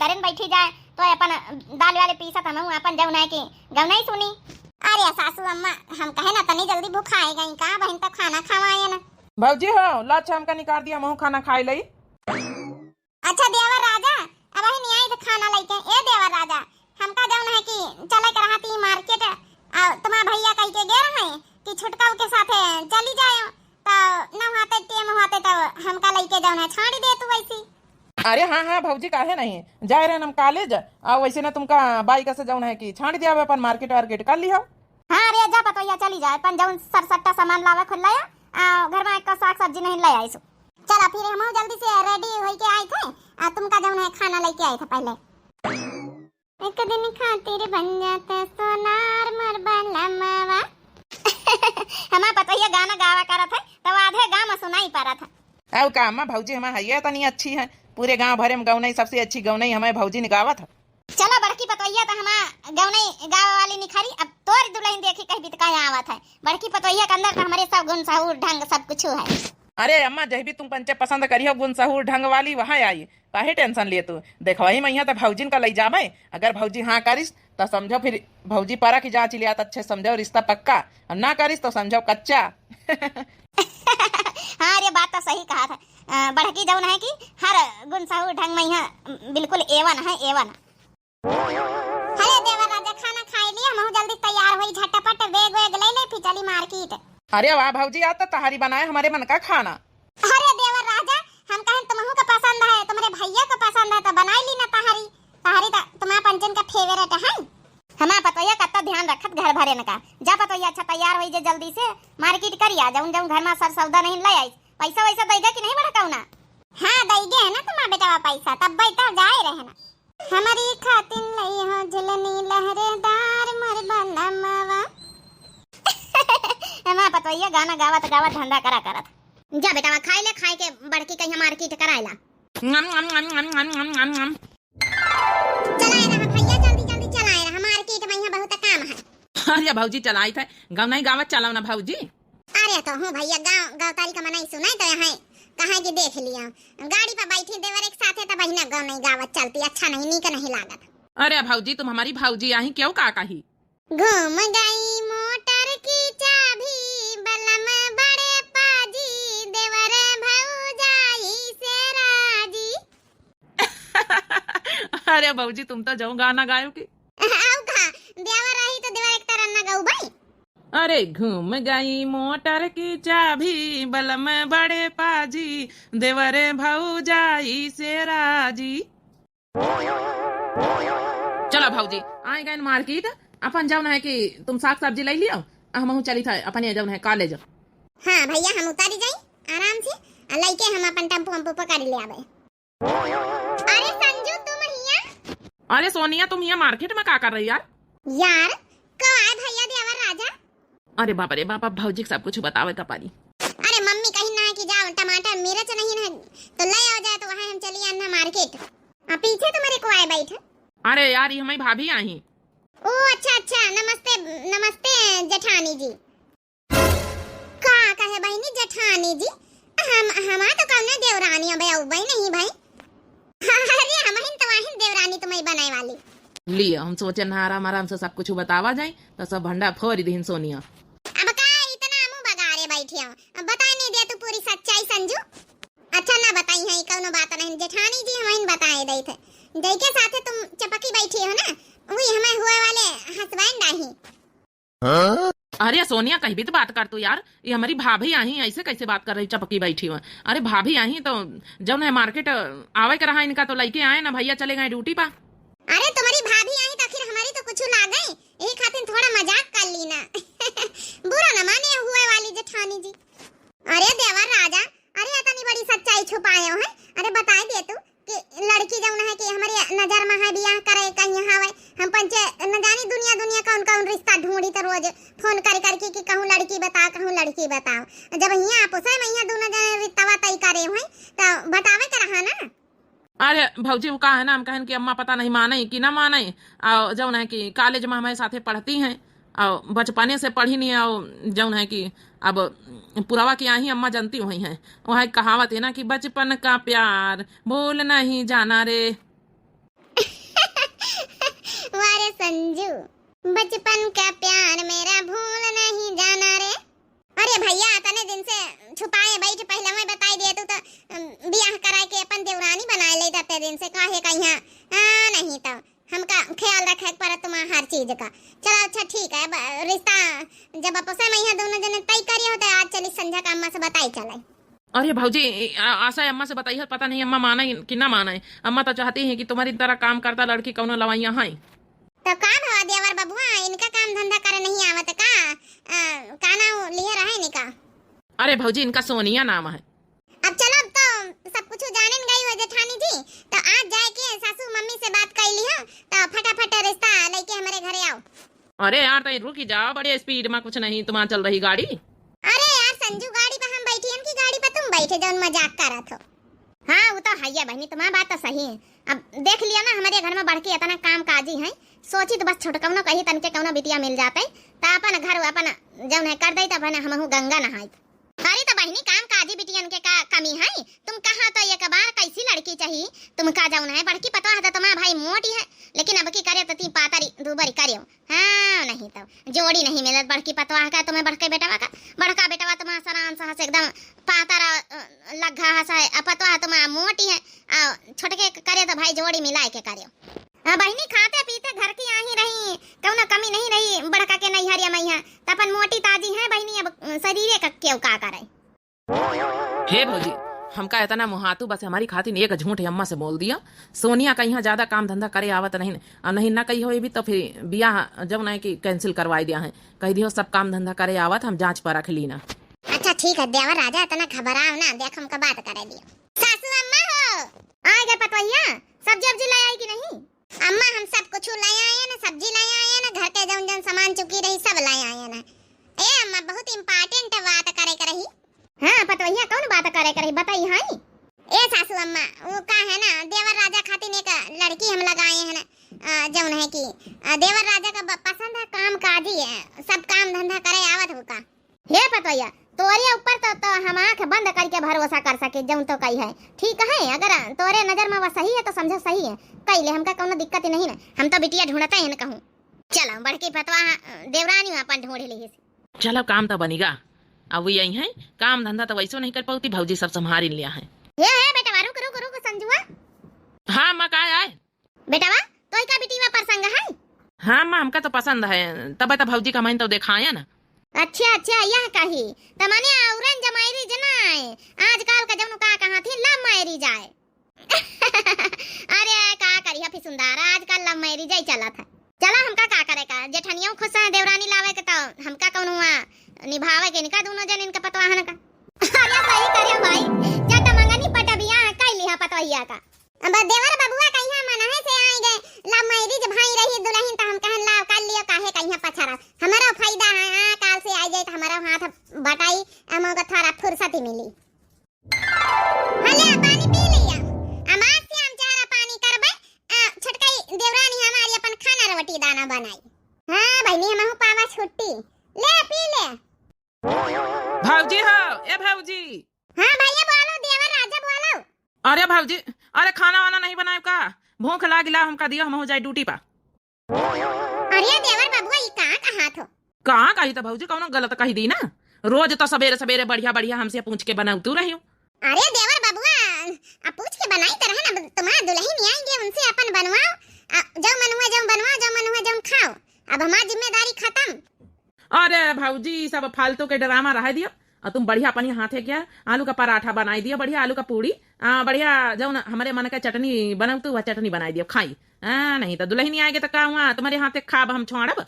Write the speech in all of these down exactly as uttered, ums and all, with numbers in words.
करेन बैठी जाए, तो अपन दाल वाले पीसत हमहू अपन जौन है कि गौनई सुनी। अरे सासू अम्मा, हम कहे ना तनी जल्दी भुखाए गई का, बहिन तो खाना खवाए ना। भौजी हो, ला अच्छा हमका निकाल दिया, हमहू खाना खाए लई। अच्छा देवर राजा, अबही नहीं आई तो खाना लइके। ए देवर राजा, हमका जौन है कि चले के रहा थी मार्केट, आ तुम्हार भैया कह के गए रहे कि छुटकाऊ के साथे चली जाए, तो न होते टेम होते तो हमका लइके जौन है छाड़ी दे तू वैसी। अरे हाँ हाँ भौजी, काहे नहीं, जाए रहन हम कॉलेज, आ वैसे ना तुमका बाइक से जौन है कि छाड़ी दिया अपन मार्केट वार्केट कर लिया। हाँ रे, जा पतोहिया चली जाए, अपन जौन सरसट्टा सामान लावे खुद लाया, आ घर में एक साग सब्जी नहीं ले आई सु। चला फिर हम जल्दी से रेडी होई के आए थे, आ तुमका जौन है खाना लेके आए थे पहले। एक दिन खातिर बन जाते सोनार मोर बलमवा। हमार पतोहिया गाना गावा करत है, तो आधे गाँव में सुनाई पड़त है। अब का अम्मा, भौजी हमार हइये तनी अच्छी है, पूरे गाँव भरे में गौनई सबसे अच्छी गौनई हमारे भौजी ने गावत है। चलो बड़की पतोहिया तो हमार गौनई गावे वाली निखरी, अब तोर दुल्हन देखी कहीं बितका आवत है। बड़की पतोहिया के अंदर तो हमारे सब गुण सहूर ढंग सब कुछ है। अरे अम्मा, जही भी तुम पंचे पसंद करियो गुण सहूर ढंग वाली, वहाँ आई, काहे टेंशन लिए तू? देखो ही मैया तो भौजिन का लई जाबे, अगर भौजी हाँ करिस तो समझो फिर भौजी परख जाँच लिया तो अच्छे समझो रिश्ता पक्का, और ना करिस तो समझो कच्चा। हाँ रे, बात तो सही कहा था। अ, बड़की जौन है कि हर गुण सहूर ढंग में यहाँ बिल्कुल एवन है, एवन। अरे देवर राजा, खाना खाए लिए, हमहू जल्दी तैयार होई, झटपट बैग वैग ले ले, फिर चली मार्केट। अरे वाह भौजी, आज तो तहारी बनाए हमारे मन का खाना। अरे देवर राजा, हम कहें तुमहू का पसंद है, तुम्हारे भैया का पसंद है, तो बनाई ली ना तहारी। तहारी तो तुम्हारे पंचन का फेवरेट है। हमार पतोहिया कत्ता ध्यान रखत घर भरेन का। जा पतोहिया, अच्छा तैयार होई जे जल्दी से, मार्केट करिया, जौन जौन घर में सर सौदा नहीं ले आई, पैसा वैसा देगा कि नहीं बड़ा कौना? हाँ, देगे है ना तुम्हारा बेटवा पैसा, तब बैठा जाए रहे ना। हमारी खातिन लई हो झुलनी लहरेदार मोर बलमवा। हमार पतोहिया गाना गावत गावत धंधा करा करत। जा बेटवा, खाए ले, खाए के बड़की कहीं मार्केट कराए ला। नम, नम, नम। चलाए रहा भैया, जल्दी जल्दी चलाए रहा, मार्केट में यहाँ बहुत काम है। अरे भौजी, चलाइत है, गौनई गावत चलाओ ना भौजी। अरे तो हूँ भैया, गाँव गाँव तारी का मनई सुनाई तो यहाँ कहाँ की देख लिया, गाड़ी पर बैठी देवर एक साथे तो बहिना गौनई गावत चलती, अच्छा नहीं, नीक नहीं लागत। अरे भौजी, तुम हमारी भौजी आही, क्यों का कही? घूम गई मोटर की चाबी, बलम बड़े पाजी, देवर भौजाई से राजी। अरे भौजी, तुम तो जाओ गाना गायो की। आऊ का, देवर रही तो देवर एक तरह ना गाऊ भाई। अरे घूम गई मोटर की चाबी, बलम बड़े पाजी, देवर भौजाई से राजी। चला भौजी, आए गए मार्केट, अपन जौन है कि तुम साग सब्जी ले लियो, हमहू चली था अपने जौन है कॉलेज। हाँ भैया, हम उतारी जाई आराम से, आ लइके हम अपन टेम्पो वेम्पो पकड़ ले आवे। अरे संजू, तुम हिया? अरे सोनिया, तुम हिया मार्केट में का कर रही यार? यार, को आए भैया देवर राजा? अरे बाप रे बाप, अब भौजी के सब कुछ बतावे का पड़ी। अरे मम्मी कही ना कि जाओ टमाटर मिर्च नहीं है तो ले आओ जाए, तो वहाँ हम चली आना मार्केट। आ पीछे तुम्हारे को आए बैठे। अरे यार, ये हमारी भाभी आई। ओ अच्छा अच्छा, नमस्ते। नमस्ते जेठानी जी। का कहे बहिनी जेठानी जी, हम हमार तो कौनो देवरानी अब अउबे नहीं भाई। अरे हमहिन तो वाहिन देवरानी तुम्हें बनाए वाली। लियो, हम सोचे ना आराम आराम से सब कुछ बतावा जाए, तो सब भंडा फोड़ दीन सोनिया। अब का इतना मुंह बगारे बैठे हो, अब बताए नहीं दे तू पूरी सच्चाई संजू। अच्छा ना बताई है, कौनो बात नहीं जेठानी जी, हमहिन बताए दे थे। जैके साथे तुम चपकी बैठी हो ना, वही हमें हुए वाले हस्बैंड आही। अरे सोनिया, कहीं भी तो बात कर तू यार, ये हमारी भाभी आई, ऐसे कैसे बात कर रही, चपकी बैठी हुआ। अरे भाभी आई तो जौन है मार्केट आवे के रहा इनका, तो लइके आए ना, भैया चले गए ड्यूटी पा। अरे तुम्हारी भाभी आई तो आखिर हमारी तो कुछ लाग गई, यही खातिर थोड़ा मजाक कर ली ना। बुरा न माने हुए वाली जेठानी जी। अरे देवर राजा, अरे इतनी बड़ी सच्चाई छुपाए हो है, अरे बताई दे तू कि लड़की जौन है कि हमारे नजर में है, बियाह करे कहीं हवे, हम पंचे न जानी दुनिया दुनिया कौन कौन रिश्ता ढूंढी तो रोज फोन कर करके कि कहूँ लड़की बताओ, कहूँ लड़की बताओ। जब हियाँ आपस में हियाँ दोनों जने रिश्तवा तय करे हुए तो बतावे के रहा ना। अरे भौजी, वो का है ना, हम कहन कि अम्मा पता नहीं माने कि ना माने, और जौन है कि कॉलेज में हमारे साथे पढ़ती हैं, और बचपने से पढ़ी नहीं, और जौन है कि अब पुरवा की आही अम्मा जानती हुई हैं, वहाँ एक कहावत है ना कि बचपन का प्यार भूल नहीं जाना रे। संजू, बचपन का प्यार मेरा भूल नहीं जाना रे। अरे भैया, अतने दिन से छुपाए बैठ, पहिले मैं बताई देतू तो, अम, बियाह कराए के अपन देवरानी बनाए लेत अतने दिन से, काहे कहिया, आ, नहीं तो हमका ख्याल रखे के पड़त तुम्हार हर चीज का। चलो अच्छा ठीक है, अब रिश्ता जब आपस में यहाँ दोनों जने तय करिए हो तो आज चली संझा का अम्मा से बताई चले। अरे भौजी, आ-, आशा अम्मा से बताई है, पता नहीं अम्मा माने कि ना माने। अम्मा तो चाहती हैं कि तुम्हारी तरह काम करता लड़की कौनो लवैया है। तो का भवा देवर बबुआ, इनका काम धंधा करे नहीं आवत का? आ, का नाम लिए रहे इनका? अरे भौजी, इनका सोनिया नाम है। अब चलो, अब तो सब कुछ जानिन गई हो जेठानी जी, तो आज जाए के सासू मम्मी से बात कर लियो, तो फटाफट रिश्ता लेके हमारे घरे आओ। अरे यार, तई रुकी जाओ, बड़े speed में कुछ नहीं तुम्हार चल रही गाड़ी। अरे यार संजू, गाड़ी पे हम बैठी, इनकी गाड़ी पे तुम बैठे, जौन मजाक करत हो। हाँ, वो तो है बहनी, तुम्हार बात तो सही है। अब देख लिया ना, हमारे घर में बढ़ के इतना काम काजी है, सोची तो बस छोटकवनो कही तनके कौनो बिटिया मिल जाते, त अपन घर अपन जौन है कर दे, तब है ना हमहू गंगा नहाई। अरे तो बहिनी, काम काजी बिटियन के का कमी है? तुम कहा तो एक बार कैसी लड़की चाहिए? तुम का जौन है, बड़की पतोह तो तुम्हार भाई मोटी है, लेकिन अब की करे तो ती पातरी दूबरी करियो। हाँ, नहीं तो जोड़ी नहीं मिलत बड़की पतोह का, तुम्हें बड़के बेटवा का, बड़का बेटवा तुम्हार सरान सहस एकदम पातर, अ, लग्घा हस है, आ पतोह तुम्हार मोटी है, आ छोटके करे तो भाई जोड़ी मिलाए के करियो। हाँ बहिनी, खाते पीते घर की आही रही, कौनो कमी नहीं रही, बड़का के नैहरिया मैया, त अपन मोटी ताजी है बहिनी, अब शरीरे का केव का करे। हे भौजी, हमका इतना मुहातू बस हमारी खातिर एक झूठ अम्मा से बोल दिया। सोनिया का यहाँ ज्यादा काम धंधा करे आवत नहीं, और नहीं ना कही हो भी तो फिर बियाह जब ना कि cancel करवाई दिया है, कह दियो सब काम धंधा करे आवत, हम जांच परख ली ना। अच्छा ठीक है देवर राजा, इतना घबराओ ना, देख हमका बात करे दियो। सासू अम्मा हो, आ गए पतोहिया, सब्जी उब्जी ले आई कि नहीं? अम्मा, हम सब कुछ ले आए ना, सब्जी ले आए ना, घर के जौन जौन सामान चुकी रही, सब ले आए ना। ए अम्मा, बहुत important बात करे के रही। हाँ पतोहिया, कौन बात करे के रही, बताई हाई। ए सासू अम्मा, वो का है ना, देवर राजा खातिर एक लड़की हम लगाए हैं ना, अ, जौन है कि, अ, देवर राजा का ब-, पसंद है, काम काजी है, सब काम धंधा करे आवत हो का। हे पतोहिया, तोरे ऊपर तो, तो हम आँख बंद करके भरोसा कर सके, जौन तो कही है ठीक है। अगर तोरे नजर में वह सही है तो समझो सही है, कई ले, हमका कौनो दिक्कत ही नहीं ना। हम तो बिटिया ढूंढते हैं न कहूँ। चलो बड़की पतवा, अ, देवरानी अपन ढूंढ ली। चलो काम तो बनिगा। अब वो यही है, काम धंधा तो वैसो नहीं कर पाती, भौजी सब संभाल लिया है। हे, हे बेटवा, रुक, रुक, रुक, संजुआ। हाँ माँ, का आए? बेटवा, तोई का बिटिया पसंद है? हाँ माँ, हमका तो पसंद है, तब तो भौजी का मन तो देखाया ना। अच्छा, अच्छा, यह कही, त माने औरन जमाई री जनाए, आजकल का जौन का कहा थी, love marriage आए। अरे, का करिया फिसुंदार, आजकल love marriage ही चलत है। चला, हमका का करे का, जेठनियों खुश है, देवरानी लावे के, तो हमका कौनो हुआ निभावे के, इनका दोनों जन, इनका पतवाहन का। अरे, सही करे भाई, जट मंगनी पट बियाह कैली है पतोहिया का। अब देवर बबुआ कहिया मनहे से आई गए, love marriage भाई रही दुल्हन, त हम कहन लाव कर लियो, काहे कहिया पछरा, हमारा फायदा है, हाँ, काल से आई जाए तो हमारा हाथ बटाई, हम ओका थोड़ा फुर्सत ही मिली। हले, पानी पी लिया। अमार से हम चारा पानी करबे, आ, छोटकाई देवरानी हमारी अपन खाना रोटी दाना बनाई। हाँ, बहिनी, हमहू पावा छुट्टी। ले, पी ले। भौजी हो, ए भौजी। हाँ, भैया बोलो, देवर राजा बोलो। अरे भौजी, अरे खाना वाना नहीं बनाए का? भूख लागिला, हमका दियो, हम हो जाए duty पा। अरे देवर बबुआ, ई का कहा थो? का कही त भौजी, कौनो गलत कही दी ना? रोज तो सबेरे सबेरे बढ़िया बढ़िया हमसे पूछ के बनावतू रही हो। अरे देवर बबुआ, अब पूछ के बनाई त रहे ना, तुम्हार दुल्हन आएंगे, उनसे अपन बनवाओ। आ, जो मन हुआ जो बनवाओ, जो मन हुआ जो खाओ। अब हमार जिम्मेदारी खत्म। अरे भौजी, सब फालतू के drama रहे दियो। और तुम बढ़िया अपनी हाथे क्या आलू का पराठा बनाई दियो, बढ़िया आलू का पूड़ी, आ, बढ़िया जौन हमारे मन के चटनी बनवतू, वह चटनी बनाई दियो, खाई। आ, नहीं तो दुल्हन आएगे तो का हुआ, तुम्हारे हाथे खाब हम छोड़ब।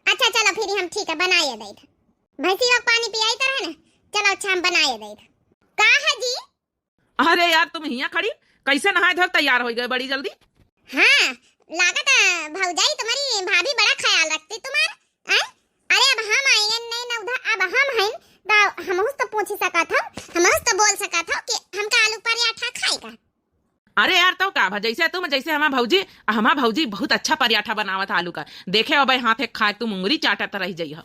अच्छा चलो फिर हम ठीक है बनाए दे। भैंसी लोग पानी पियाई तो रहे ना, चलो अच्छा हम बनाए दे। का है जी? अरे यार, तुम हियां खड़ी कैसे नहाए धोए तैयार हो गए बड़ी जल्दी? हाँ, लागत है भौजाई तुम्हारी भाभी बड़ा ख्याल रखती तुम्हार। हैं? अरे अब हम आए हैं नहीं ना उधर, अब हम हैं तो हमहुस तो पूछ सकत हो, हमहुस तो बोल सकत हो कि हमका आलू पराठा खाए का। अरे यार, तो का भा, जैसे तुम, जैसे हमार भौजी, हमार भौजी बहुत अच्छा पराठा बनावत है आलू का। देखे हो भाई, हाथ एक खाए तुम उंगली चाटत रह जाई हो।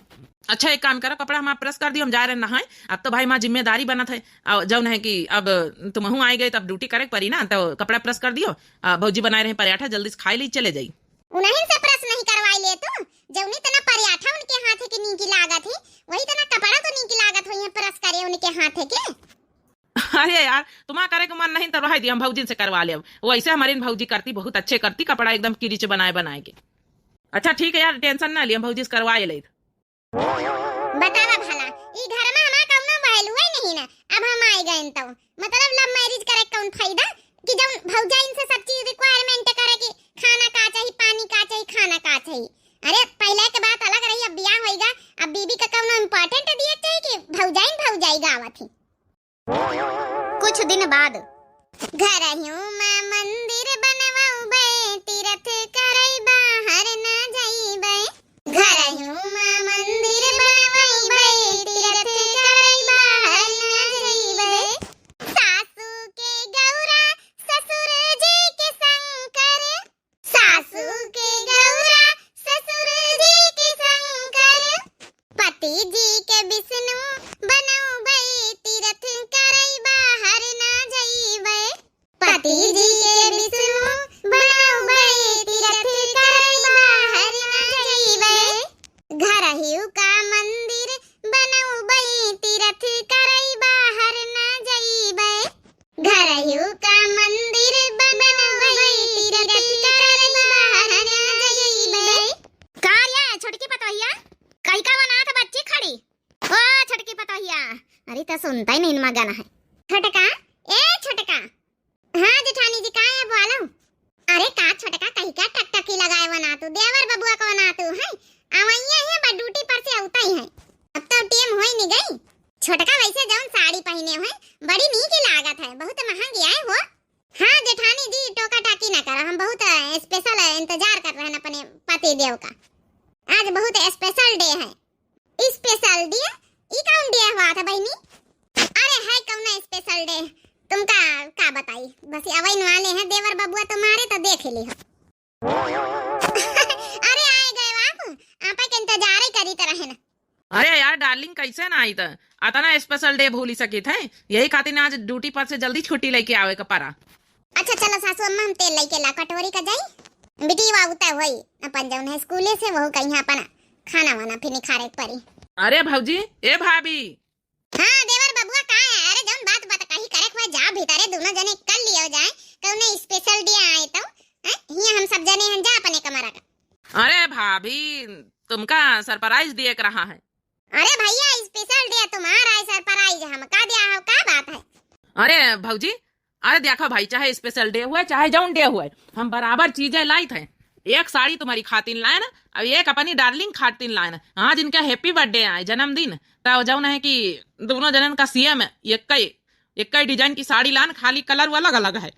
अच्छा, एक काम करो, कपड़ा हमार press कर दियो, हम जा रहे नहाए। अब तो भाई हमार जिम्मेदारी बनत है, और जौन है कि अब तुमहू आए गए, तब duty करे के पड़ी ना, तो कपड़ा press कर दियो। आ, भौजी बनाए रहे पराठा, जल्दी से खाए ली, चले जाई। उन्हीं से press नहीं करवाई ले तो, जौनी तना परियाठा उनके हाथे के नीकी लागत है, वही तना कपड़ा तो नीकी लागत होई है press करे उनके हाथे के। अरे यार, तुम्हारा करे के मन नहीं तो रह दी, हम भौजी से करवा लेब। वैसे हमारी भौजी करती, बहुत अच्छे करती कपड़ा, एकदम किरिच बनाए बनाए के। अच्छा ठीक है यार, tension ना लिया, हम भौजी से करवाए ले। बतावा भला, ई घर में हमार कौनो value ही नहीं ना। अब हम आए गए तो, मतलब, love marriage करे के कौन फायदा कि जौन भौजाइन से सब चीज requirement करे कि खाना का चाही, पानी का चाही, खाना का चाही। अरे, पहले के बात अलग रही, अब बियाह होइगा, अब बीबी का कौनो important दिए के चाही कि भौजाइन भौजाई गावत ही। कुछ दिन बाद। घरहियों में मंदिर बनवाउबे, तीरथ करई बाहर ना जाइबे। घरहियों में मंदिर बनवाउबे, तीरथ करई बाहर ना जाइबे। सासू के गौरा, ससुर जी के शंकर। सासू के गौरा, ससुर जी के शंकर। पति जी के विष्णु बनउबे, तीरथ करई बाहर ना जइबे। पति जी के विष्णु बनउबे, तीरथ करई बाहर ना जइबे। घरहिउ का मंदिर बनउबे, तीरथ करई बाहर ना जइबे। घरहिउ का मंदिर बनउबे, तीरथ करई बाहर ना जइबे। का रे छोटकी पतोहिया, कहिका बनात बच्ची खड़ी? ओ छोटकी पतोहिया, अरे त सुनता ही नहीं मगन है। छोटका, ए छोटका। हाँ जेठानी जी, का है बोलो? अरे का छोटका, कहिका टकटकी लगाए बनातू, देवर बबुआ को बनातू है? अवैया है, बस duty पर से अउता ही है। अब तो time होई नहीं गई। छोटका वैसे जौन साड़ी पहिने हुए, बड़ी नीक लागत है, बहुत महंगी आए हो। हाँ जेठानी जी, टोका टाकी ना करा, हम बहुत, अ, special, अ, इंतजार कर रहे हैं अपने पति देव का। आज बहुत special day है। Special day? ई कौन day हुआ था बहिनी? अरे है कौन special day, तुमका का बताई, बस अवैन वाले हैं देवर बबुआ तुम्हारे तो देख ली हो। अरे आए गए आप, आपा के इंतजार ही करी तरह है ना। अरे यार darling, कैसे ना आई त? अतना special day भूली सकित है, यही खातिर आज duty पर से जल्दी छुट्टी लेके आवे का परा। अच्छा चलो सासू अम्मा, हम तेल लेके ला कटोरी का जाई। बिटिया उता होई अपन जौन है स्कूले से, वहू कहीं अपन खाना वाना फिर निखारे के परी। अरे भौजी, ए भाभी। हाँ देवर बबुआ, का है? अरे जौन बात बात कही करे हुए जा भीतरे, दोनों जने कर लियो जाए, कौने special day आए तो, हैं? हियां हम सब जने हैं, जा अपने कमरा का। अरे भाभी, तुमका surprise दिए के रहा है। अरे भैया, special day तुम्हारा है, surprise हमका दिया हो, का बात है? अरे भौजी, अरे देखो भाई, चाहे special day हुए, चाहे जौन day हुए, हम बराबर चीजें लाइत हैं। एक साड़ी तुम्हारी खातिन लाए ना, अब एक अपनी darling खातिन लाए ना। आज इनका happy birthday आए, जन्मदिन, तो जौन है कि दोनों जनन का same है, एक ही, एक ही design की साड़ी लान, खाली colour वो अलग अलग है।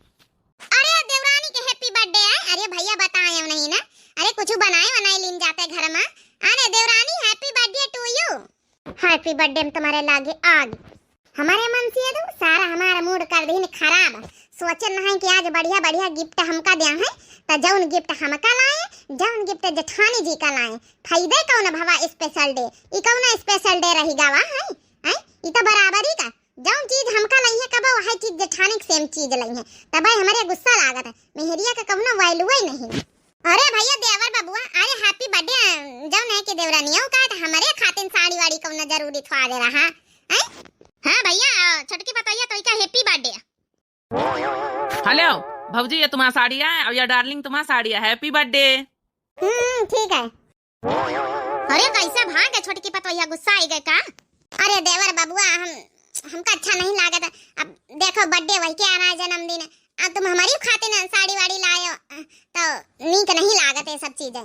अरे देवरानी के happy birthday है। अरे भैया बताए नहीं ना, अरे कुछ बनाए बनाए लीन जाते घर में। अरे देवरानी, happy birthday to you। Happy birthday में तुम्हारे लागे आग। हमारे मन से तो सारा हमारा mood कर दीन खराब। सोचन है कि आज बढ़िया बढ़िया gift हमका दिया है, तो जौन gift हमका लाए, जौन gift जेठानी जी का लाए, फायदे कौन भवा special day? ई कौन special day रही गवा है? हैं? ई तो बराबरी का, जौन चीज हमका लई है कबो वही चीज जेठानी के same चीज लई है, तबे हमरे गुस्सा लागत है। मेहरिया का कौनो value ही नहीं। अरे भैया देवर बबुआ, अरे happy birthday, जौन है कि देवरानियों का, तो हमरे खातिन साड़ी वाड़ी कौनो जरूरी थोड़े रहा है? हाँ भैया, छोटकी पतोहिया तो इका happy birthday। Hello भौजी, ये तुम्हारा साड़ी है और ये darling तुम्हारा साड़ी है, happy birthday। हम्म, ठीक है। अरे कैसे भाग गए छोटकी पतोहिया, गुस्सा आई गए का? अरे देवर बबुआ, हम, हमका अच्छा नहीं लागत। अब देखो birthday वही के आ रहा है, जन्मदिन, अब तुम हमारी खातिर ना साड़ी वाड़ी लायो, तो नीक नहीं लागत ये सब चीजें।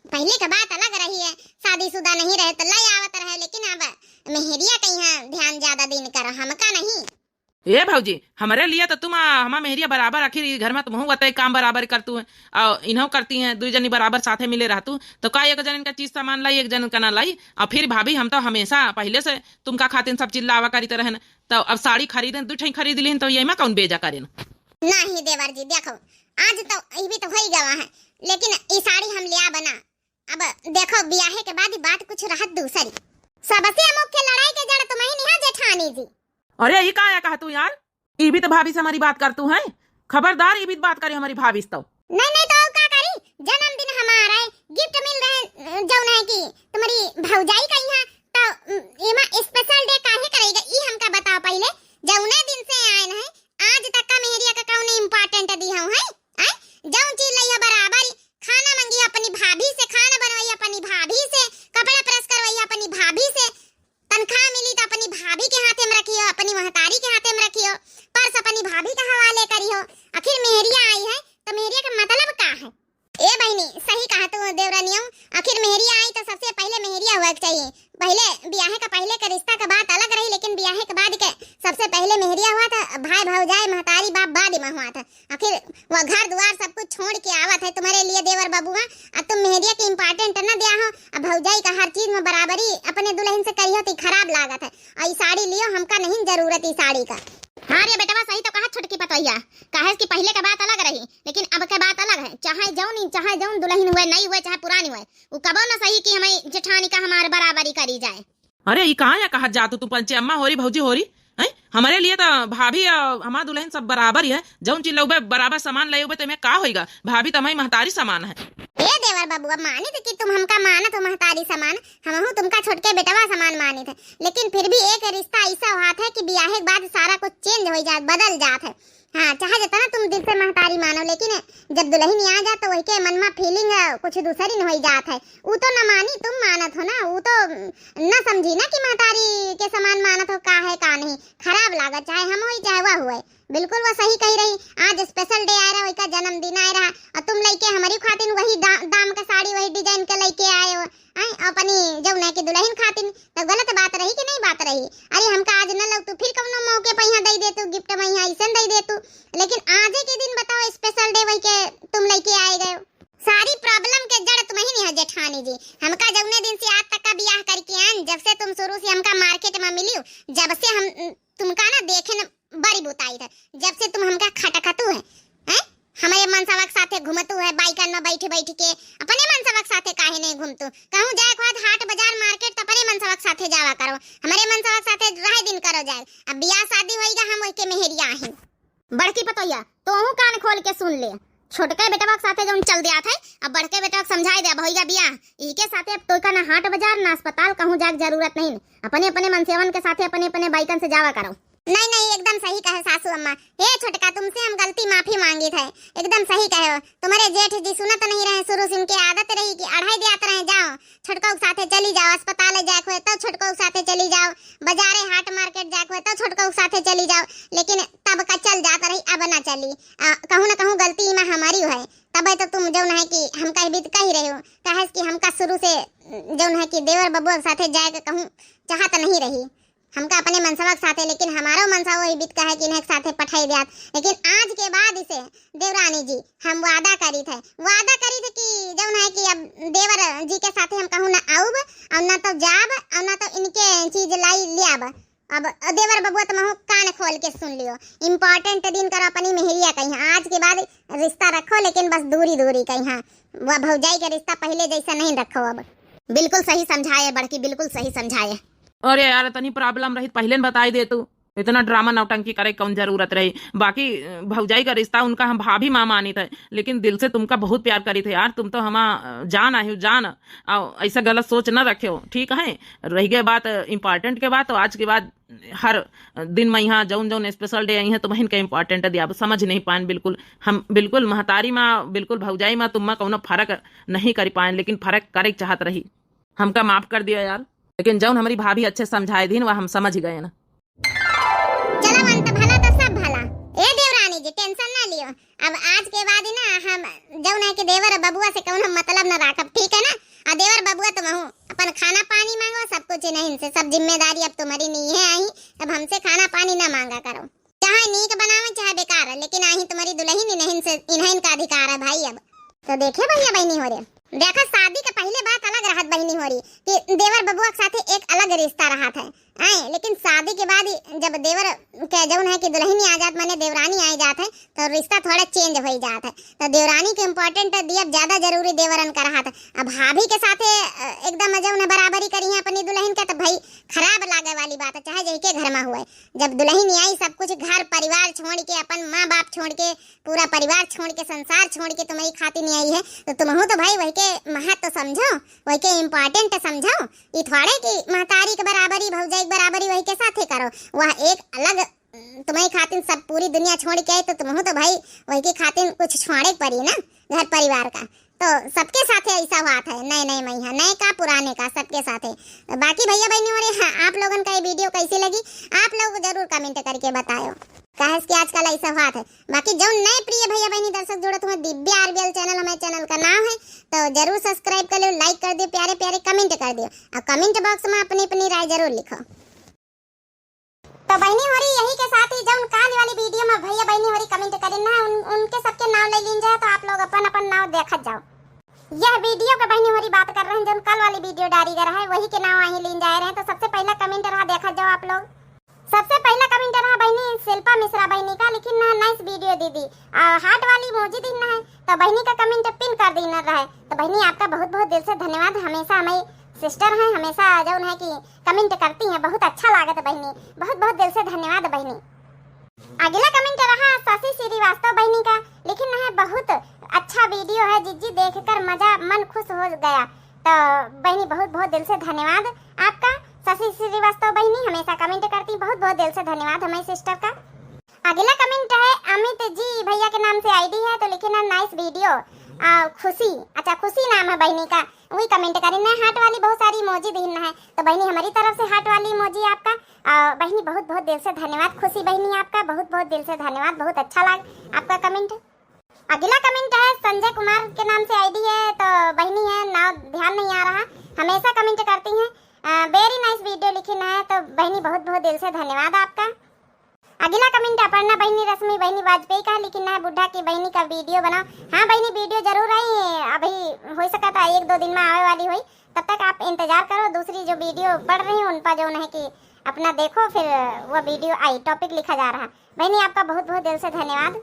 पहले के बात अलग रही है, शादीशुदा नहीं रहे तो ले आवत रहे, लेकिन अब मेहरिया के यहाँ ध्यान ज्यादा दीन करो, हमका नहीं। ए भौजी, हमरे लिए तो तुम आ, हमार मेहरिया बराबर, आखिर ई घर में तुमहू वतई काम बराबर करतू है, और इन्हों करती हैं, दुई जनी बराबर साथे मिले रहतू, तो का एक जन का चीज सामान लाई, एक जन का ना लाई? और फिर भाभी, हम तो हमेशा पहले से तुमका खातिन सब चीज लावा करीत रहन, तो अब साड़ी खरीदन, दू ठई खरीद लीन, तो ये में कौन बेजा करेन? नहीं देवर जी, देखो, आज तो ई भी तो होई गवा है, लेकिन ई साड़ी हम लिया बना, अब देखो, बियाहे के बाद ई बात कुछ रहत दूसरी। सबसे मुख्य लड़ाई के जड़ तुम्ही निहा जेठानी जी। अरे, ई का है कहा तू यार? ई भी तो भाभी से हमारी बात कर तू है। खबरदार, ई भी बात करे हमारी भाभी से तो। नहीं, नहीं तो और का करी? जन्मदिन हमारा है, गिफ्ट मिल रहे, जौन है कि तुम्हारी भौजाई का यहाँ, तो, उम, एमा स्पेशल डे काहे करेगा, ई हमका बताओ पहिले। जौने दिन से आए हैं, आज तक का मेहरिया का कौनो इम्पोर्टेंट दी हूँ, हैं? हैं? जौन चीज लई है बराबर, खाना मंगी अपनी भाभी से, खाना बनवाई अपनी भाभी से, कपड़ा प्रेस करवाई अपनी भाभी से, तनख्वाह मिली तो अपनी भाभी के हाथे में रखियो, अपनी महतारी के हाथे में रखियो, पर्स अपनी भाभी के हवाले करियो। आखिर मेहरिया आई है तो मेहरिया का मतलब का है? ए बहिनी, सही कहा तू देवरानियों, आखिर मेहरिया आई तो सबसे पहिले मेहरिया हुआ के चाहिए। पहिले बियाहे का पहिले के रिश्ता का बात अलग रही, लेकिन बियाहे के बाद के सबसे पहिले मेहरिया हुआ था। भाई भौजाई महतारी बाप बाद में हुआ था। आखिर वो घर दुआर सब कुछ छोड़ के आवत है तुम्हारे लिए देवर बबुआ, अब तुम मेहरिया के इम्पोर्टेंट न दिया हो, अब भौजाई का हर चीज में बराबरी अपने दुल्हन से करियो तो खराब लागत है। और ई साड़ी लियो, हमका नहीं जरूरत ई साड़ी का। हाँ रे बेटवा, सही तो कहा छोटकी पतोहिया, काहे कि पहिले के बात अलग रही, लेकिन अब के बात अलग है। चाहे जौन, चाहे जौन दुल्हन हुए, नई हुए, चाहे पुरानी हुए, उ कबो न सही कि हमारी जेठानी का हमार बराबरी करी जाए। अरे, ई कहाँ या कहत जात हो तू, पंचे अम्मा होरी, भौजी होरी? हैं? हमरे लिए तो भाभी और हमार दुल्हन सब बराबर ही है। जौन चीज लउबे, बराबर सामान लउबे, तो एमे का होइगा? भाभी तो हमारी महतारी समान है। ए देवर बबुआ, मानित कि तुम हमका मानत हो महतारी समान, हमहू तुमका छोटके बेटवा समान मानित है, लेकिन फिर भी एक रिश्ता ऐसा होत है कि बियाहे के बाद सारा कुछ चेंज हो जात, बदल जात है। हाँ, चाहे जितना तुम दिल से महतारी मानो, लेकिन जब दुल्हन आ जात तो वही के मन में फीलिंग, अ, कुछ दूसरी न हो जात है। उ तो न मानी, तुम मानत हो ना, उ तो न समझी ना कि महतारी के समान मानत हो, का है का नहीं। खराब लागत, चाहे हम होई चाहे वह हुए। बिल्कुल वो सही कही रही। आज स्पेशल डे आए रहा, वही का जन्मदिन आए रहा, और तुम लइके हमारी खातिन वही दा-, दाम का साड़ी, वही डिजाइन के लइके आए हो, हैं, अपनी जौन है कि दुल्हन खातिन, तो गलत बात रही कि नहीं बात रही? अरे, हमका आज न लउतू, फिर कौनो मौके पर यहाँ दे देतू गिफ्ट में, यहाँ ऐसे दे देतू, लेकिन आजे के दिन बताओ, स्पेशल डे वही के तुम लइके आए गए हो। सारी प्रॉब्लम के जड़ तुम ही नहीं हो जेठानी जी। हमका जौने दिन से आज तक का बियाह करके आन, जब से तुम शुरू से हमका मार्केट में मिली हो, जब से हम तुमका ना देखे न बड़ी बुताई था, जब से तुम हमका खटकतू है, हैं? हमारे मनसवक साथे घूमतू है, बाइकन में बैठ बैठ के। अपने मनसवक साथे काहे नहीं घूमतू? कहूँ जाए के बाद हाट बाजार मार्केट तो अपने मनसवक साथे जावा करो, हमारे मनसवक साथे रहे दिन करो जाए। अब बियाह शादी होइगा, हम वही के मेहरिया आही। बड़की पतोहिया, तोहू कान खोल के सुन ले। छोटके बेटवा के साथे जौन चल दिया था, अब बड़के बेटवा के समझाई दे, अब होइगा बियाह। इके साथे अब तोका ना हाट बाजार ना अस्पताल कहूँ जाए के जरूरत नहीं। अपने अपने मनसेवन के साथे अपने अपने बाइकन से जावा करो। नहीं, नहीं, एकदम सही कहे सासू अम्मा। हे छोटका, तुमसे हम गलती माफी मांगी थे। एकदम सही कहे हो। तुम्हारे जेठ जी सुनत नहीं रहे, शुरू से उनके आदत रही कि अढ़ाई दियात रहे, जाओ छोटको के साथे चली जाओ, अस्पताल जाए हुए तो छोटको के साथे चली जाओ, बाजारे हाट मार्केट जाए हुए तो छोटको के साथे चली जाओ, लेकिन तब का चल जात रही, अब ना चली। आ, कहूँ ना कहूँ गलती इमा हमारी है, तबे तो तुम जौन है कि हम कह भी कही रहे हो, कहे कि हमका शुरू से जौन है कि देवर बबुआ के साथे जाए के कहूँ चाहत नहीं रही। हमका अपने मनसवा के साथे, लेकिन हमारो मनसा वही बीत का है कि इन्हें के साथे पठाई दियात। लेकिन आज के बाद इसे देवरानी जी हम वादा करी थे, वादा करी थे कि जौन है कि अब देवर जी के साथे हम कहूँ ना आउब और ना तो जाब और ना तो इनके चीज लाई लियाब। अब देवर बबुआ तुम कान खोल के सुन लियो, इम्पोर्टेंट दिन करो अपनी मेहरिया कहीं, आज के बाद रिश्ता रखो लेकिन बस दूरी दूरी कहीं। वह भौजाई के रिश्ता पहले जैसा नहीं रखो अब। बिल्कुल सही समझाए बड़की, बिल्कुल सही समझाए। अरे यार, इतनी प्रॉब्लम रही, पहिले न बताई दे तू। इतना ड्रामा नौटंकी करे कौन जरूरत रही? बाकी, अ, भौजाई का रिश्ता उनका हम भाभी माँ मानी थे, लेकिन दिल से तुमका बहुत प्यार करी थे यार। तुम तो हमा, अ, जान आही हो, जान। और ऐसा गलत सोच न रखे हो, ठीक है? रह गए बात, अ, इम्पोर्टेंट के बात, तो आज के बाद हर दिन में यहाँ जौन जौन स्पेशल डे आई है, तो बहन का इम्पोर्टेंट दिया। अब समझ नहीं पाएन बिल्कुल। हम बिल्कुल महतारी माँ, बिल्कुल भौजाई माँ, तुम माँ कौनो फर्क नहीं करी पाएन, लेकिन फर्क करे के चाहत रही। हमका माफ कर दिया यार, लेकिन जौन हमारी भाभी अच्छे समझाए दीन, वह हम समझ गए ना। चलो, अंत भला तो सब भला। ए देवरानी जी, टेंशन ना लियो। अब आज के बाद ही ना हम जौन है कि देवर बबुआ से कौनो मतलब ना राखब, ठीक है ना? और देवर बबुआ तुम हूँ अपन खाना पानी मांगो, सब कुछ इन्हीं से, सब जिम्मेदारी अब तुम्हारी नहीं है आई। अब हमसे खाना पानी ना मांगा करो, चाहे नीक बनावे चाहे बेकार, लेकिन आही तुम्हारी दुल्हन इन्हीं से, इन्हीं का अधिकार है भाई। अब तो देखे भैया बहनी हो रे, देखा शादी के पहले बात अलग रहत बहनी हो रही कि देवर बबुआ के साथे एक अलग रिश्ता रहत है, आए, लेकिन शादी के बाद ही जब देवर के जौन है कि दुल्हन आ जात, माने देवरानी आ जात है, तो रिश्ता थोड़ा चेंज हो जात है। तो देवरानी के इम्पोर्टेंट दियब ज्यादा जरूरी देवरन का रहत है। अब भाभी के साथे, अ, एकदम जौन है बराबरी करी है अपनी दुल्हन के, तो भाई खराब लागे। वाली बात है, चाहे जइके घर मा हुए। जब दुलहिन आई, सब कुछ घर परिवार छोड़ के, अपन माँ बाप छोड़ के, पूरा परिवार छोड़ के, संसार छोड़ के तुम्हरी खातिर आई है, तो तुमहू तो भाई वही के महत्व समझो, वही के important समझो। ई थोड़े कि महतारी के बराबरी, भौजाई के बराबरी वही के साथे करो। वह एक अलग, तुम्हरी खातिर सब पूरी दुनिया छोड़ के आई, तो तुमहू तो भाई वही के खातिर कुछ छोड़े के पड़ी ना, घर परिवार का। तो सबके साथे ऐसा बात है, नए नए मइहाँ, नए का पुराने का, सबके साथे। बाकी भैया बहनी हो रे, हाँ, आप लोगन का ये video कैसी लगी, आप लोग जरूर comment करके बतायो, काहे से कि आजकल ऐसा बात है। बाकी जौन नए प्रिय भैया बहनी दर्शक जुड़त हुए, दिव्या आरबीएल channel हमारे channel का नाम है, तो जरूर subscribe कर लो, like कर दियो, प्यारे प्यारे comment कर दियो, और comment box मा अपनी अपनी राय जरूर लिखो। तो बहनी होरी, यही के साथ ही जौन काल वाली video मा भैया बहनी होरी comment करिन ना, उन, उनके सबके नाव ले लीन जाए, तो आप लोग अपन अपन नाव देखत जाओ। यह video के बहनी होरी बात कर रहे हैं, जौन काल वाली video डारी गए रहे, वही के नाव आही लीन जाए रहे। तो सबसे पहला comment रहा, देखत जाओ आप लोग। सबसे पहला comment रहा बहनी शिल्पा मिश्रा बहनी का, लिखिन ना nice video दीदी, आ, heart वाली emoji दीन ना है, तो बहनी का comment pin कर दीन रहे। तो बहनी आपका बहुत बहुत दिल से धन्यवाद, हमेशा हमें sister हैं, हमेशा जौन है कि comment करती हैं, बहुत अच्छा लागत बहनी, बहुत बहुत दिल से धन्यवाद बहनी। अगला comment रहा शशि श्रीवास्तव बहनी का, लिखिन है बहुत अच्छा video है जिज्जी, देखकर मजा मन खुश हो गया। तो बहनी बहुत बहुत दिल से धन्यवाद आपका शशि श्रीवास्तव बहनी, हमेशा comment करती, बहुत बहुत दिल से धन्यवाद हमारी sister का। अगला comment है अमित जी भैया के नाम से आईडी है, तो लिखिन है nice video, आ, खुशी, अच्छा खुशी नाम है बहनी का, वही comment करिन है, heart वाली बहुत सारी emoji दीन है, तो बहनी हमारी तरफ से heart वाली emoji आपका। आ, बहनी बहुत बहुत दिल से धन्यवाद खुशी बहनी आपका, बहुत बहुत दिल से धन्यवाद, बहुत अच्छा लगा आपका comment। अगला comment है संजय कुमार के नाम से आईडी है, तो बहनी है, नाम ध्यान नहीं आ रहा, हमेशा comment करती हैं। आ, very nice video लिखिन है, तो बहनी बहुत बहुत दिल से धन्यवाद आपका। अगला comment अपर्णा बहनी रश्मि बहनी वाजपेयी का, लिखिन है बुढ़ा की बहनी का video बनाओ। हाँ बहनी, video जरूर आई, अभी हो सका था एक दो दिन मा आवे वाली होई, तब तक आप इंतजार करो, दूसरी जो video पड़ रही है उन पर जौन है कि अपना देखो, फिर वो video आई, topic लिखा जा रहा। बहनी आपका बहुत बहुत दिल से धन्यवाद।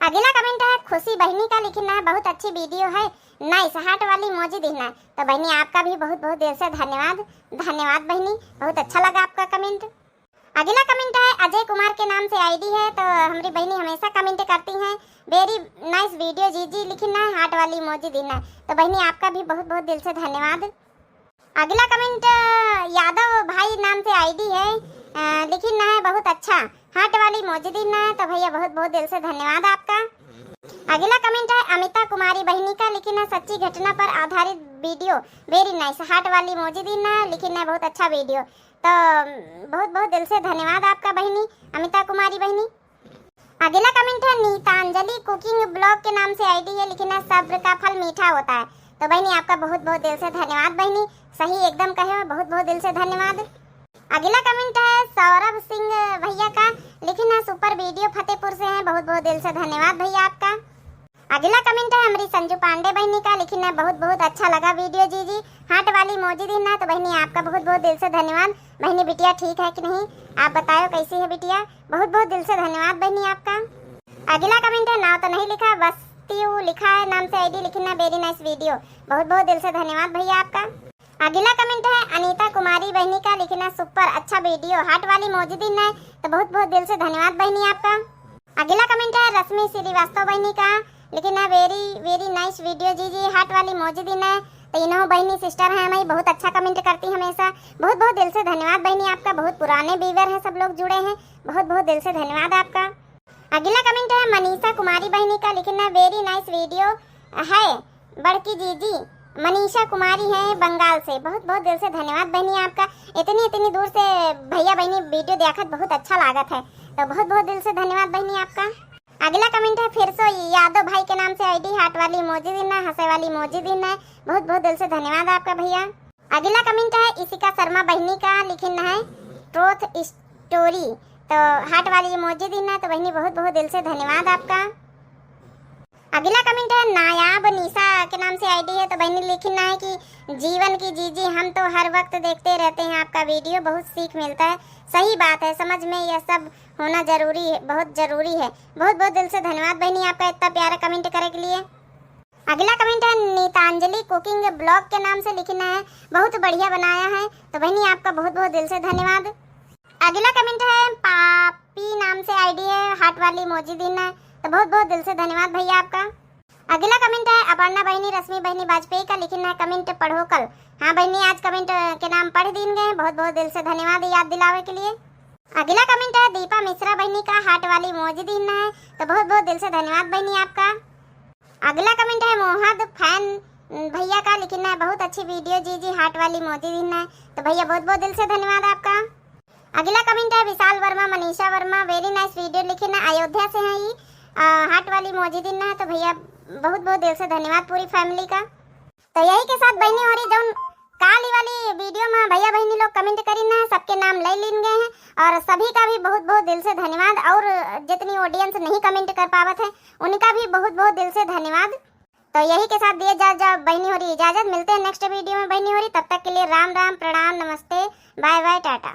अगला comment है खुशी बहनी का, लिखिन है बहुत अच्छी video है, nice heart वाली emoji दीन है। तो बहनी आपका भी बहुत बहुत दिल से धन्यवाद, धन्यवाद बहनी, बहुत अच्छा लगा आपका comment। अगला comment है अजय कुमार के नाम से आईडी है, तो हमारी बहनी हमेशा comment करती हैं, very nice video जीजी, लिखिन है heart वाली emoji दीन है। तो बहनी आपका भी बहुत बहुत दिल से धन्यवाद। अगला comment, अ, यादव भाई नाम से आईडी है, अ, लिखिन है बहुत अच्छा, heart वाली emoji दीन है, तो भैया बहुत बहुत दिल से धन्यवाद आपका। अगला comment है अमिता कुमारी बहनी का, लिखिन है सच्ची घटना पर आधारित video, very nice, heart वाली emoji दीन है, लिखिन है बहुत अच्छा video। तो बहुत बहुत दिल से धन्यवाद आपका बहनी, अमिता कुमारी बहनी। अगला comment है नीतांजलि cooking vlog के नाम से आईडी है, लिखिन है सब्र का फल मीठा होता है। तो बहनी आपका बहुत बहुत दिल से धन्यवाद बहनी, सही एकदम कहे हो, बहुत बहुत दिल से धन्यवाद। अगला comment है सौरभ सिंह भैया का, लिखिन है super video फतेहपुर से हैं, बहुत बहुत दिल से धन्यवाद भैया आपका। अगला comment है हमारी संजू पांडे बहनी का, लिखिन है बहुत बहुत अच्छा लगा video जीजी, heart वाली emoji दीन है। तो बहनी आपका बहुत बहुत दिल से धन्यवाद। बहनी बिटिया ठीक है कि नहीं, आप बताओ कैसी है बिटिया, बहुत बहुत दिल से धन्यवाद बहनी आपका। अगला comment है, नाम तो नहीं लिखा, बस्तियों लिखा है नाम से आईडी, लिखिन है very nice video, बहुत बहुत दिल से धन्यवाद भैया आपका। अगला comment है अनीता कुमारी बहनी का, लिखिन है super अच्छा video, heart वाली emoji दीन है, तो बहुत बहुत दिल से धन्यवाद बहनी आपका। अगला comment है रश्मि श्रीवास्तव बहनी का, लिखिन है very very nice video जीजी, heart वाली emoji दीन है। तो इन्हों बहनी sister हैं हमारी, बहुत अच्छा comment करती हमेशा, बहुत बहुत दिल से धन्यवाद बहनी आपका, बहुत पुराने viewer हैं, सब लोग जुड़े हैं, बहुत बहुत दिल से धन्यवाद आपका। अगला comment है मनीषा कुमारी बहनी का, लिखिन है very nice video है बड़की जीजी, मनीषा कुमारी है बंगाल से। बहुत बहुत दिल से धन्यवाद बहनी आपका, इतनी इतनी दूर से भैया बहनी video देखत बहुत अच्छा लागत है, तो बहुत बहुत दिल से धन्यवाद बहनी आपका। अगला comment है फिर से यादव भाई के नाम से आईडी, heart वाली emoji दीन है, हंसे वाली emoji दीन है, बहुत बहुत दिल से धन्यवाद आपका भैया। अगला comment है इशिका शर्मा बहनी का, लिखिन है truth story, तो heart वाली emoji दीन है। तो बहनी बहुत बहुत दिल से धन्यवाद आपका। अगला comment है नायाब निशा के नाम से आईडी है, तो बहनी लिखिन है कि जीवन की जीजी, हम तो हर वक्त देखते रहते हैं आपका video, बहुत सीख मिलता है। सही बात है, समझ में यह सब होना जरूरी है, बहुत जरूरी है। बहुत बहुत दिल से धन्यवाद बहनी आपका इतना प्यारा comment करे के लिए। अगला comment है नीतांजलि cooking vlog के नाम से, लिखिन है बहुत बढ़िया बनाया है। तो बहिनी, आपका बहुत बहुत दिल से धन्यवाद। अगला comment है पापी नाम से ID है, heart वाली emoji दीन है। तो बहुत बहुत दिल से धन्यवाद भैया आपका। अगला comment है अपर्णा बहिनी, रश्मि बहिनी वाजपेयी का, लिखिन है comment पढ़ो कल। हाँ बहिनी, आज comment के नाम पढ़ दीन गए, बहुत बहुत दिल से धन्यवाद याद दिलावे के लिए। अगला comment है दीपा मिश्रा बहिनी का, heart वाली emoji दीन है। तो बहुत बहुत दिल से धन्यवाद बहिनी आपका। अगला comment है मोहद fan भैया का, लिखिन है बहुत अच्छी video जीजी, heart वाली emoji दीन है। तो भैया, बहुत बहुत दिल से धन्यवाद आपका। अगला comment है विशाल वर्मा, मनीषा वर्मा, very nice video, लिखिन है अयोध्या से हैं ये, heart वाली emoji दीन है। तो भैया, बहुत बहुत दिल से धन्यवाद पूरी family का। तो यही के साथ बहिनी होरी, जौन काली वाली video में भैया बहिनी लोग comment करीन है, सबके नाम ले लीन गए हैं। और सभी का भी बहुत बहुत दिल से धन्यवाद। और जितनी audience नहीं comment कर पावत है, उनका भी बहुत बहुत दिल से धन्यवाद। तो यही के साथ दिए जा, जा बहिनी होरी इजाजत। मिलते हैं next video में बहिनी होरी। तब तक के लिए राम राम, प्रणाम, नमस्ते, bye bye, टाटा।